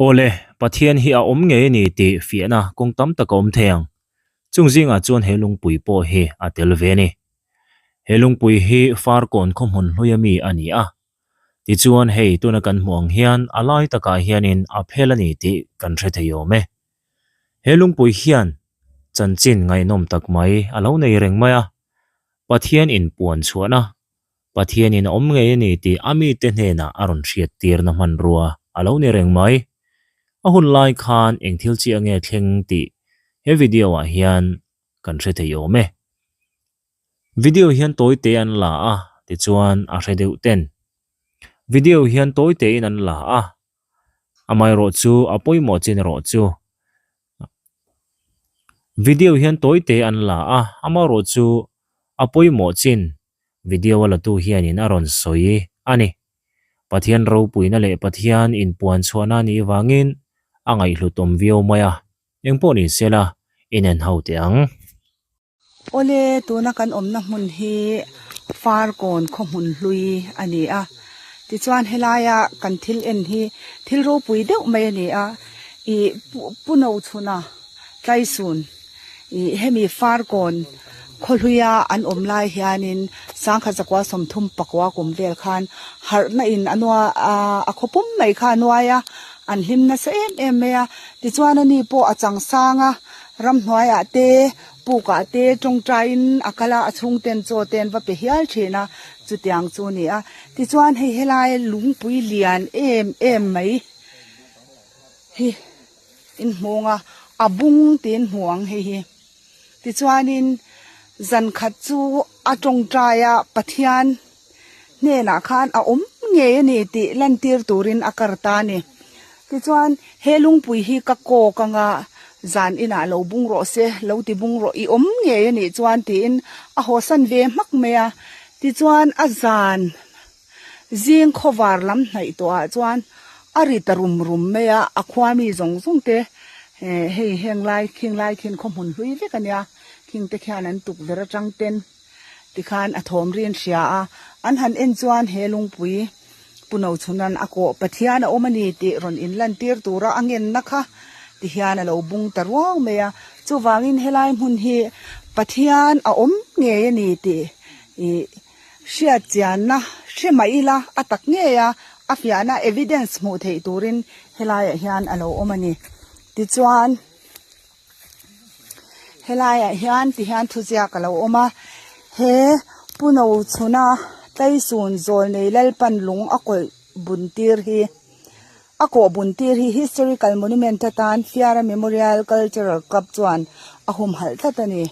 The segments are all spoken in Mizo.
Awle, Pathian hi a awm ngei a ni tih fiahna kawng tam tak a awm thei ang. Chung zingah chuan he lungpui pawh hi a tel ve a ni. He lungpui hi Farkawn khawhmun hluia mi a ni a. Tichuan hei tuna kan hmuh ang hian a lai takah hianin a phel a ni tih kan hre thei awm e. He lungpui hian chanchin ngaihnawm tak mai a lo nei reng mai a, Pathian inpuan chhuahna Pathianin a awm ngei a ni tih a mite hnenah a rawn hriattirna hmanrua a lo ni reng mai. A hun lai khan eng thil chiah nge thleng tih he video ah hian kan hre thei awm e. Video hian tawi te an la a tichuan a hre deuh ten. Video hian tawi tein an la a, amaherawh chu a pawimawh chin erawh chu Video hian tawi te an la a, amaherawh chu a pawimawh chin Video a latu hianin a rawn sawi a ni. Pathian ropuina leh Pathian inpuan chhuahna a nih vangin a ngaihhlut awm viau mai a, engpawh ni sela inen ho teh ang. Awle, tuna kan awmna hmun hi Farkawn khawhmun hlui a ni a, tichuan helaia kan thil en hi thil ropui deuh mai a ni a, ih Pu Nochhuna Tlaisun. Ih hemi Farkawn khawhluia an awm lai hianin sangkhat zakua 34 kum vel khan harhna in a nua a khaw pum mai kha a nuai a, an hlim nasa em em mai a. Tichuan ani pawh a chang sang a, ramhnuaiah te pukah te tawngtaiin a kal a, a chhungten chaw te an va pe hial thin a, chutiang chu a ni a. Tichuan hei helai lungpui lian em em mai hi. Inhmung a, a bung tiin hmu ang hei hi. Tichuanin zan khat chu a tawngtai a, Pathian hnenah khan a awm ngei a ni tih lantir turin a kar ta a ni. Tichuan he lungpui hi ka kawk anga zan inah lo bung rawh se, lo ti bung rawh i awm ngei a nih chuan tiin a hawsan ve hmak mai a. Tichuan a zan. Zing khawvar lam hnaih tawh ah chuan a ri ta rum rum mai a, a khua mi zawng zawng te hei heng lai khing lai khin khaw hmun hlui vek a nia, khing te khian an tukverh atang ten tikhan a thawm ri an hria a, an han en chuan he lungpui Pu Nochhunan a kawh Pathian a awm a ni tih rawn in lan tir tura a ngenna kha ti hian a lo bung ta ruau mai a, chuvangin helai hmun hi Pathian a awm ngei a ni tih ih. Hriat chianna hre mah ila a tak ngei a, a fiahna evidence hmuh theih turin helaiah hian a lo awm a ni. Tichuan helaiah hian tihian thuziak a lo awm a, he Pu Nochhuna Tlaisun Zawlnei Lalpan lung a kawlh bun tir hi a kawh bun tir hi Historical Monument atan Fiara Memorial Cultural Club chuan a humhalh tlat a ni.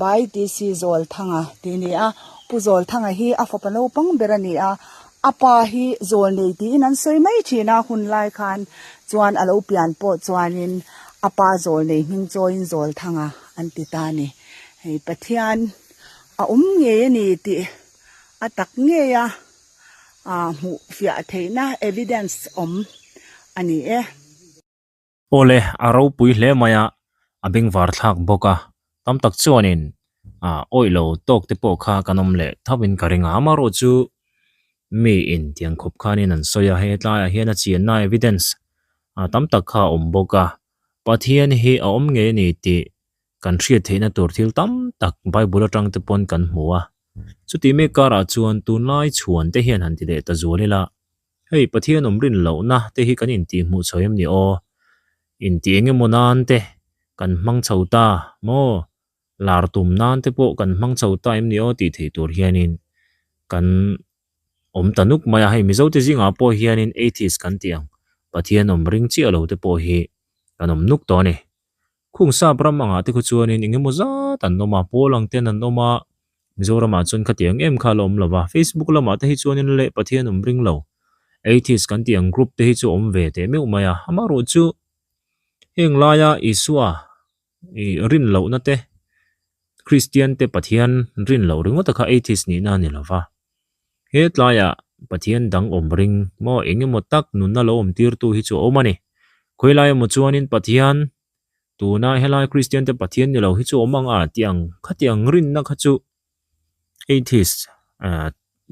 By TC Zawlthanga tih a ni a, Pu Zawlthanga hi a fapa naupang ber a ni a, a pa hi Zawlnei tiin an sawi mai thin a, hun lai khan chuan a lo pian pawh chuanin a pa Zawlnei hming chawiin Zawlthanga an ti ta a ni. Hei Pathian a awm ngei a ni tih a tak ngei a, hmuh fiah theihna evidence awm a ni e. Awle, a ropui hle mai a, a bengvar thlak bawk a, tam tak chuanin ah awih lo tawk te pawh kha kan awm leh tho in ka ring a, amaherawh chu mi in tiang khawp khanin an sawi a, he tlaiah hian a chianna evidence ah tam tak kha a awm bawk a, Pathian hi a awm ngei a ni tih kan hriat theihna tur thil tam tak Bible atang te pawn kan hmu a, chutih mek karah chuan tunlai chhuan te hian han ti leh ta zual ila. Hei Pathian awm rin lohna te hi kan intih hmuh chho em ni aw? Intih eng emaw nan te kan hmang chho ta maw? Lar tum nan te pawh kan hmang chho ta em ni aw tih theih tur hianin kan awm ta nuk mai a. Hei Mizo te zingah pawh hianin atheist kan tih ang Pathian awm ring chiah lo te pawh hi kan awm nuk tawh a ni. Khung sap ram angah te khu chuanin eng emaw zat an awm a, pawl ang ten an awm a, Mizoramah chuan khatiang em kha a la awm lo va, Facebook lamah te hi chuanin leh Pathian awm ring lo, Atheist kan tih ang group te hi chu awm ve teh meuh mai a, amaherawh chu heng laia Isua ih rin lohna te, Kristian te Pathian rin loh ringawt a kha Atheist nihna a ni lo va, he tlaiah Pathian dang awm ring maw eng emaw tak nunna lo awm tirtu hi chu a awm a ni, khawilai emaw chuanin Pathian Tuna helai Kristian te Pathian ni lo hi chu awm ang a tih ang khatiang rinna kha chu atheist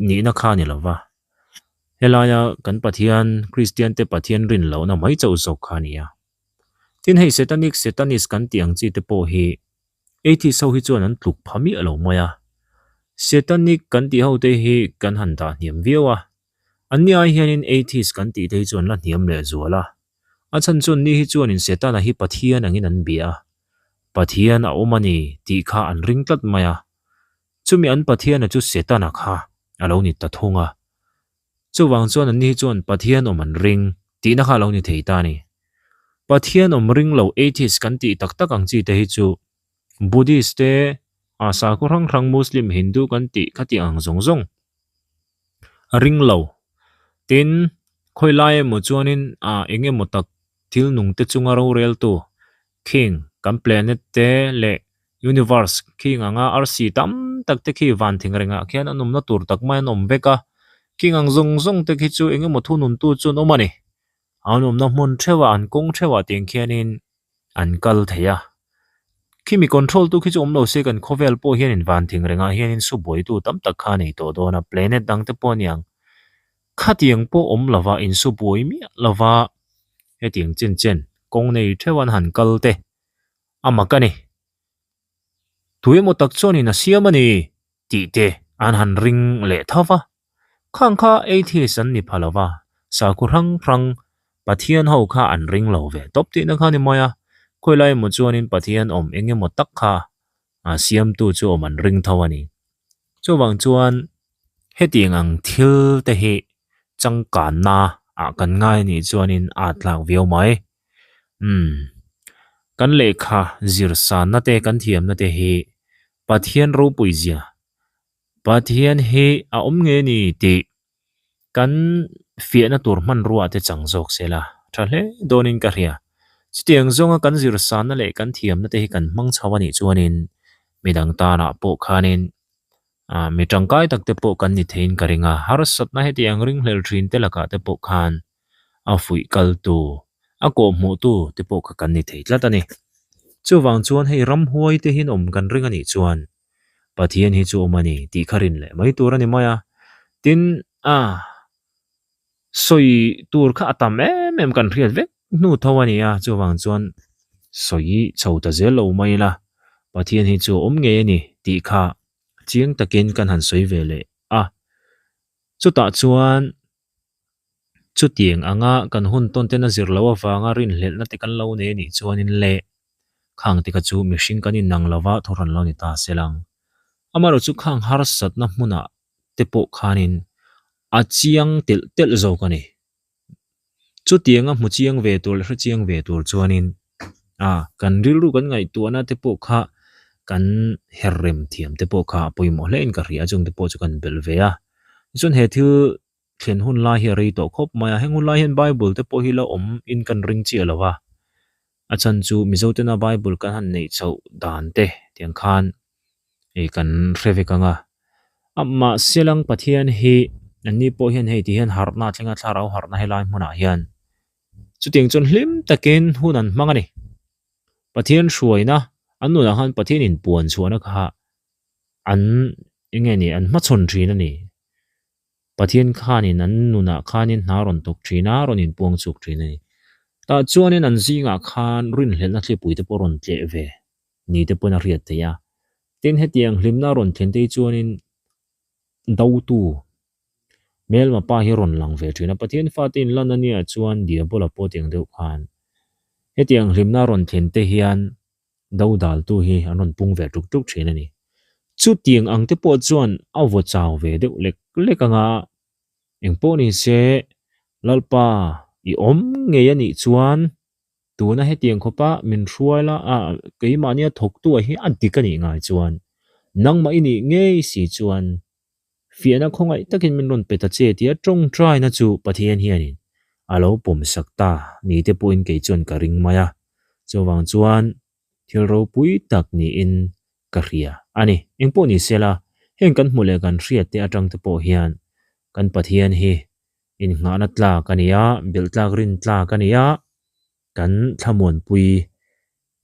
nihna kha a ni lo va. Helaia kan Pathian, Kristian te Pathian rin lohna mai chauh zawk kha a ni a. Tin hei Satanic, Satanist kan tih ang chi te pawh hi Atheist ho hi chuan an tluk pha miah lo mai a. Satanic kan tih ho te hi kan han dah hniam viau a. Anni ai hianin Atheist kan tih te hi chu an la hniam leh zual a. A chhan chuan ni hi chuanin Setana hi Pathian angin an bia a. Pathian a awm a ni tih kha an ring tlat mai a. Chumi an Pathiana chu Setana kha a lo ni ta thung a. Chuvang chuan anni hi chuan Pathian awm an ring tihna kha a lo ni thei ta a ni. Pathian awm ring lo atheist kan tih tak tak ang chi te hi chu Buddhist te, a sakhaw hrang hrang Muslim, Hindu kan tih kha tih ang zawng zawng a ring lo. Tin, khawi lai emaw chuanin ah eng emaw tak thil nung te chunga roreltu Khing kan planet te leh universe khing anga arsi tam tak te khi van thing rengah khian an awmna tur tak mai an awm vek a, khing ang zawng zawng te khi chu eng emaw thununtu chu an awm a ni. An awmna hmun theuhah an kawng theuhah tiang khianin an kal thei a, khimi control tu khi chu awm lo se kan khawvel pawh hianin van thing rengah hianin su buaitu tam tak kha a nei tawh dawn a, planet dang te pawh a niang. Khatiang pawh awm lova insu buai miah lova hetiang chen chen kawng nei theuh an han kal te a mak a ni. Tu emaw tak chuanin a siam a ni tih te an han ring leh tho va. Khang kha atheist an ni pha lova, sakhaw hrang hrang Pathian ho kha an ring lo ve tawp tihna kha a ni mai a. Khawilai emaw chuanin Pathian awm eng emaw tak kha a siamtu chu awm an ring tho a ni. Chuvang chuan hetiang ang thil te hi changkanna ah kan ngai anih chuanin a tlak viau mai. Umm kan lehkha zir sanna te kan thiamna te hi Pathian ropui zia, Pathian hi a awm nge ni tih kan fiahna tur hmanrua te chang zawk se la tha hle dawnin ka hria. Chutiang zawnga kan zir sanna leh kan thiamna te hi kan hmang chho anih chuanin midang tanah pawh khanin ah mi tangkai tak te pawh kan ni theiin ka ring a, harsatna hetiang ringhlel thin te lakah te pawh khan a fuih kaltu, a kawhhmuhtu te pawh kha kan ni thei tlat a ni. Chuvang chuan hei ramhuai te hian awm kan ring anih chuan Pathian hi chu awm a ni tih kha rin leh mai tur a ni mai a. Tin, a sawi tur kha a tam em em kan hriat vek hnu tho a ni a, chuvang chuan sawi chho ta zel lo mai ila Pathian hi chu a awm ngei a ni tih kha chiang takin kan han sawi ve leh a. Chutah chuan Chutiang anga kan hun tawn ten a zir loh avanga rinhlelhna te kan lo nei anih chuanin le khang te kha chu mihring kan inang lova thawhran lo ni ta se lang. Amaherawh chu khang harsatna hmunah te pawh khanin a chiang telh telh zawk a ni. Chutianga hmu chiang ve tur leh hre chiang ve tur chuanin a kan rilru kan ngaihtuahna te pawh kha kan her rem thiam te pawh kha a pawimawh hle in ka hria a chungte pawh chu kan belh ve a. Tichuan he thil thlen hun lai hi a rei tawh khawp mai a, heng hun lai hian Bible te pawh hi la awm in kan ring chiah lo va, a chhan chu Mizo tena Bible kan han neih chhoh dan te tiang khan ih kan hre vek ang a, mahse lang Pathian hi an ni pawh hian hei ti hian harhna a thleng a thlarau harhna helai hmunah hian chutiang chuan hlim takin hun an hmang a ni, Pathian hruaina an nunah khan Pathian inpuan chhuahna kha an eng nge ni an hmachhawn thin a ni. Pathian khanin an nunah khanin hna rawn thawk thin a, rawn inpuang chuk thin a ni. Tah chuanin an zingah khan rinhlelhna thlipui te pawh rawn tleh ve ni te pawhin a hriat theih a. Tin, hetiang hlimna rawn thlen te hi chuanin dotu hmelma pa hi rawn lang ve thin a. Pathian fate inlan a nia chuan Diabola pawh tiang deuh khan hetiang hlimna rawn thlen te hian do daltu hi an rawn pung ve tuk tuk thin a ni. Chutiang ang te pawh chuan a vaw chau ve deuh lek lek anga engpawh ni se Lalpa i awm ngei a nih chuan tuna hetiang khawpa min hruai la a keimahnia thawktu ah hi a dik a nih ngai chuan nangmah i nih ngei si chuan Fiahna khawngaih takin min rawn pe ta che tia tawngtaina chu Pathian hianin a lo pawmsak ta ni te pawhin kei chuan ka ring mai a, chuvang chuan thil ropui tak niin ka hria a ni. Engpawh ni sela, heng kan hmuh leh kan hriat te atang te pawh hian kan Pathian hi innghahna tlak a ni a, belh tlak rin tlak a ni a, kan thlamuanpui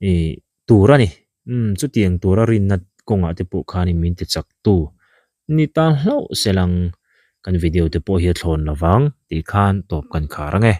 ih tur a ni. Umm chutiang tura rinna kawngah te pawh khanin min ti chak tu ni ta hlauh se lang. Kan video te pawh hi a thlawn lovang tih khan tawp kan khar ang e.